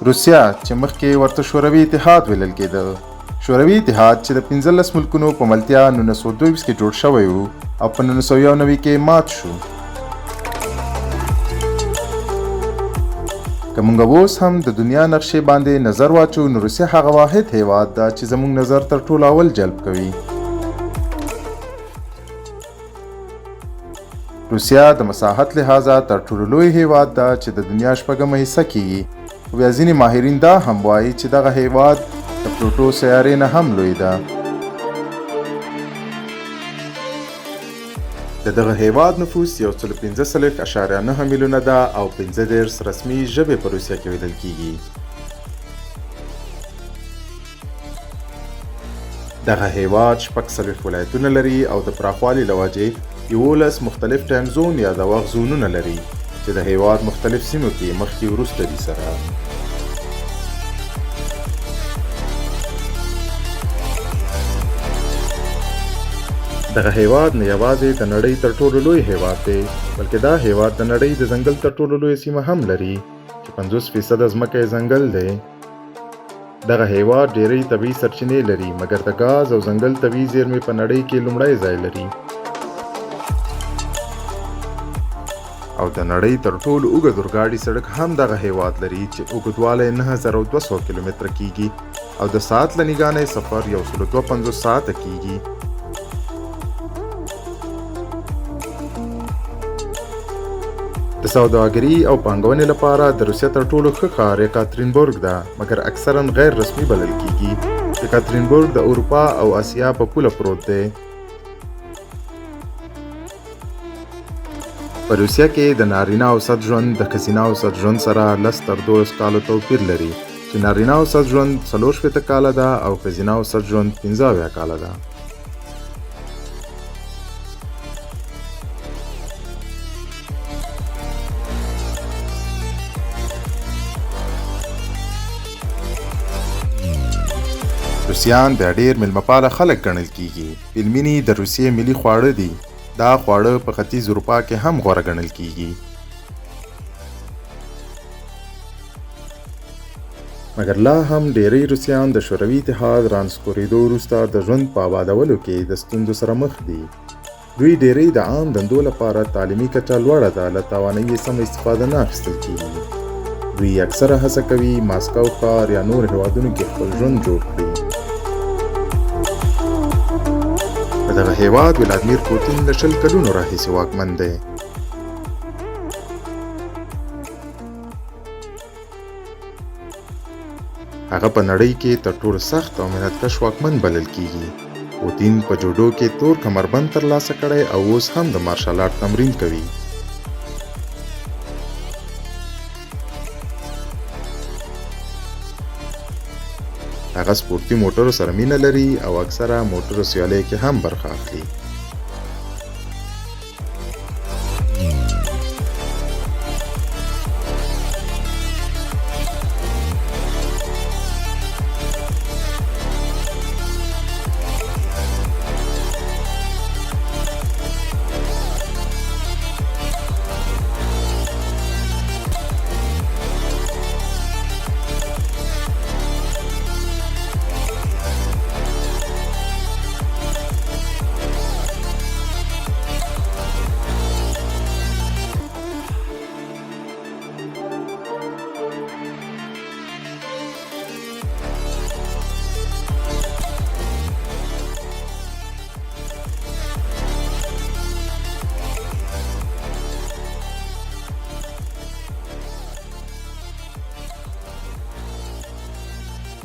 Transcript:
روسیه چې مخکې ورته شوروي اتحاد ویلل کېده. شوروي اتحاد چې د 15 ملکونو په ملتیا 1922 کې جوړ شوی و او په 1991 کې مات شو. که مونږ اوس هم د دنیا نقشې باندې نظر واچو، نو روسیه هغه واحد هیواد ده چې زموږ نظر تر ټولو اول جلب کوي. روسیه د مساحت لحاظه تر ټولو لوی هیواد ده چې د دنیا شپږمه حصه کیږي، خو بیا ځینې ماهرین دا هم وایي چې دغه هیواد د پلوټو سیارې نه هم لوی ده. د دغه هیواد نفوس 145.9 میلیونه ده او 35 رسمي ژبې په روسیه کې ویل کیږي. دغه هیواد 46 ولایتونه لري او د پراخوالي له وجې 11 مختلف time zone یا د وخت زونونه لري چې د هیواد مختلف سیمو کې مخکې وروسته دي سره. دغه هیواد نه یوازې د نړۍ تر ټولو لوی هیواد دی، بلکې دا هیواد د نړۍ د ځنګل تر ټولو لویه سیمه هم لري چې 50% ځمکه یې ځنګل دی. دغه هیواد ډیری طبیعي سرچینې لري، مګر د ګاز او ځنګل طبیعي زیرمې په نړۍ کې لومړی ځای لري. او د نړۍ تر ټولو اوږد اورګاډي سړک هم دغه هیواد لري چې اوږدوالی 9200 کیلومتره کیږي او د ساعت له نګاه نه یې سفر 152 ساعته کیږي. د سوداګري او پانګونې لپاره د روسیې تر ټولو ښه ښار یکاترینبورګ ده، مګر اکثرا غیر رسمي بلل کیږي. یکاترینبورګ د اروپا او اسیا په پوله پروت دی. په روسیه کې د نارینه اوسط ژوند د ښځینه اوسط ژوند سره 10 تر 12 کالو توپیر لري، چې نارینه اوسط ژوند 64 کاله ده او ښځینه اوسط ژوند 75 کاله ده. روسیان بیا ډیر میلمهپاله خلک ګڼل کیږي. پیلمیني د روسیې ملي خواړه دي. دا خواړه په ختیځ اروپا کې هم غوره ګڼل کیږي. مګر لا هم ډیری روسیان د شوروي اتحاد رانسکورېدو وروسته د ژوند په آبادولو کې د ستونزو سره مخ دي. دوی ډیری د عام دندو لپاره تعلیمي کچه لوړه ده، له توانایي یې سمه استفاده نه اخیستل کیږي. دوی اکثره هڅه کوي ماسکو ښار یا نور هیوادونو کې خپل ژوند جوړ کړي. د دغه هیواد ولادمیر پوتین له 20 کلونو راهیسې واکمن دی. هغه په نړۍ کې تر ټولو سخت او محنتکش واکمن بلل کیږي. پوتین په جوډو کې تور کمربند ترلاسه کړی او اوس هم د مارشال آرټ تمرین کوي. هغه سپورتي موټرو سره مینه لري او اکثره موټرو سیالیو کې هم برخه اخلي.